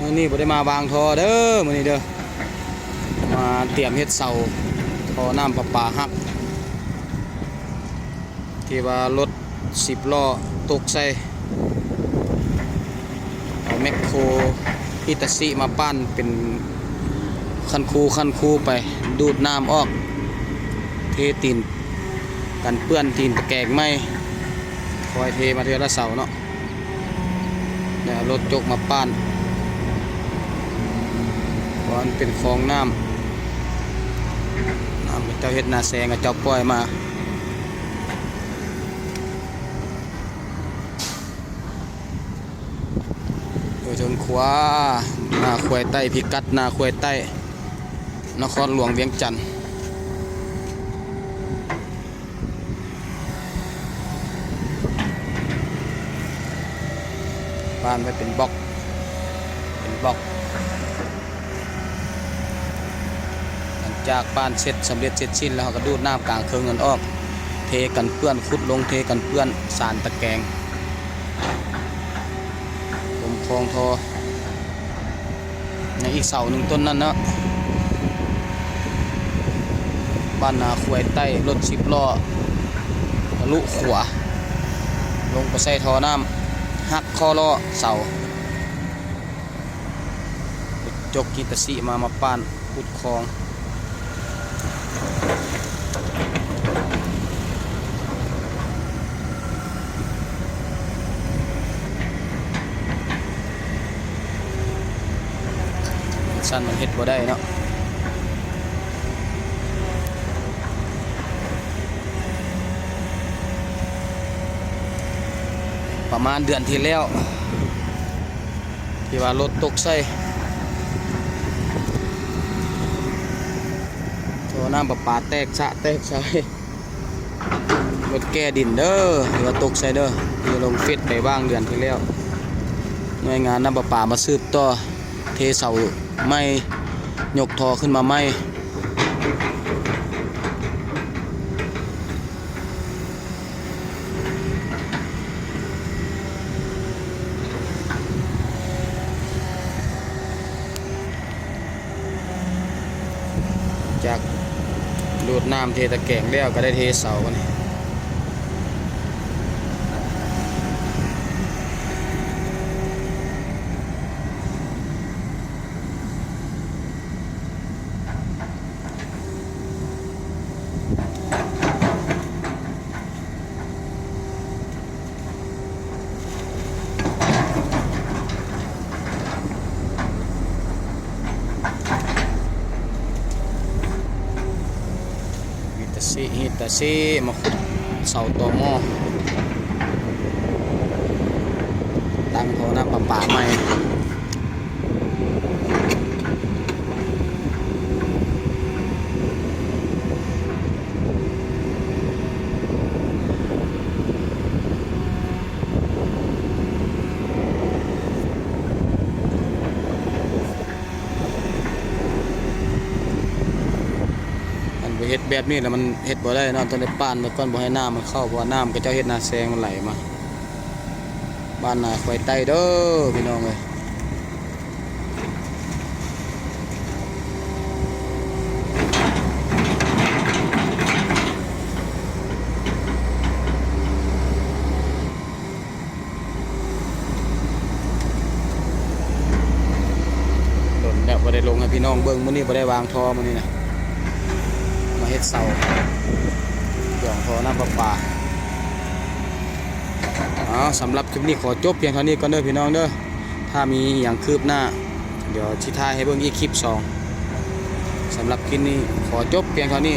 ມື້ນີ້ບໍ່ໄດ້ມາວາງທໍ່ເດີ ມື້ນີ້ເດີ ມາຕຽມເຮັດເສົາທໍ່ນ້ຳປະປາຫັກ ທີ່ວ່າລົດສິບລໍ້ຕົກໃສ່ ເອົາແມັກໂຄອິຕາຊິມາປ້ານເປັນຄັນຄູ ຄັນຄູໄປ ດູດນ້ຳອອກ ເທຕີນກັນເປື້ອນ ຕີນຕະແກງໃໝ່ ຄ່ອຍເທມາເທື່ອລະເສົາເນາະ. ແລ້ວເອົາລົດຈົກມາປ້ານ ເພາະມັນເປັນຄອງນ້ຳ ນ້ຳເຂົາເຈົ້າເຮັດນາແຊງ ເຂົາເຈົ້າປ່ອຍມາ ຢູ່ເທິງຂວາ ນາຄວາຍໃຕ້ ພິກັດນາຄວາຍໃຕ້ ນະຄອນຫຼວງວຽງຈັນ. ປ້ານໄວ້ເປັນບລັອກ ເປັນບລັອກ ຫຼັງຈາກປ້ານເສັດ ສຳເລັດເສັດສິ້ນແລ້ວ ເຮົາກໍດູດນ້ຳກາງເຄິ່ງນັ້ນອອກ ເທກັນເປື້ອນ ຂຸດລົງເທກັນເປື້ອນ ສານຕະແກງ ລົມຄອງທໍ່. ຍັງອີກເສົາໜຶ່ງຕົ້ນນັ້ນເນາະ ບ້ານນາຄວາຍໃຕ້ ລົດສິບລໍ້ທະລຸຂົວ ລົງໄປໃສ່ທໍ່ນ້ຳ ຫັກຂໍ້ລໍ້ເສົາ ຈົກກິດຕາຊິມາ ມາປ້ານ ຂຸດຄອງ. ຊັ້ນມັນເຮັດບໍ່ໄດ້ເນາະ ປະມານເດືອນທີ່ແລ້ວ ທີ່ວ່າລົດຕົກໃສ່ ທໍ່ນ້ຳປະປາແຕກສະແຕກຊາຍ ລົດແກ່ດິນເດີ ທີ່ວ່າຕົກໃສ່ເດີ ທີ່ລົງເຟສໄປຫວ່າງເດືອນທີ່ແລ້ວ ໜ່ວຍງານນ້ຳປະປາມາສືບຕໍ່ ເທເສົາໃໝ່ ຍົກທໍ່ຂຶ້ນມາໃໝ່. ຈາກດູດນ້ຳເທຕະແກງແລ້ວ ກໍໄດ້ເທເສົາບັດນີ້. ຮີດຕາຊິ ຮີດຕາຊິ ມາຂຸດເສົາຕໍໝໍ້ ຕັ້ງທໍ່ນ້ຳປະປາໃໝ່. ຄັນບໍ່ເຮັດແບບນີ້ແລ້ວ ມັນເຮັດບໍ່ໄດ້ເນາະ ຕ້ອງໄດ້ປ້ານໄວ້ກ່ອນ ບໍ່ໃຫ້ນ້ຳມັນເຂົ້າ ເພາະວ່ານ້ຳເຂົາເຈົ້າເຮັດນາແຊງມັນໄຫຼມາ. ບ້ານນາຄວາຍໃຕ້ເດີ ພີ່ນ້ອງເອີຍ. ດົນແລ້ວບໍ່ໄດ້ລົງໃຫ້ພີ່ນ້ອງເບິ່ງ ມື້ນີ້ບໍ່ໄດ້ວາງທໍ່ ມື້ນີ້ນະ ມາເຮັດເສົາ ຂຽວທໍ່ນ້ຳປະປາ. ເອົາ ສຳລັບຄລິບນີ້ຂໍຈົບພຽງເທົ່ານີ້ກ່ອນເດີພີ່ນ້ອງເດີ ຖ້າມີອີ່ຫຍັງຄືບໜ້າ ດຽວຊິຖ່າຍໃຫ້ເບິ່ງອີກຄລິບສອງ. ສຳລັບຄລິບນີ້ຂໍຈົບພຽງເທົ່ານີ້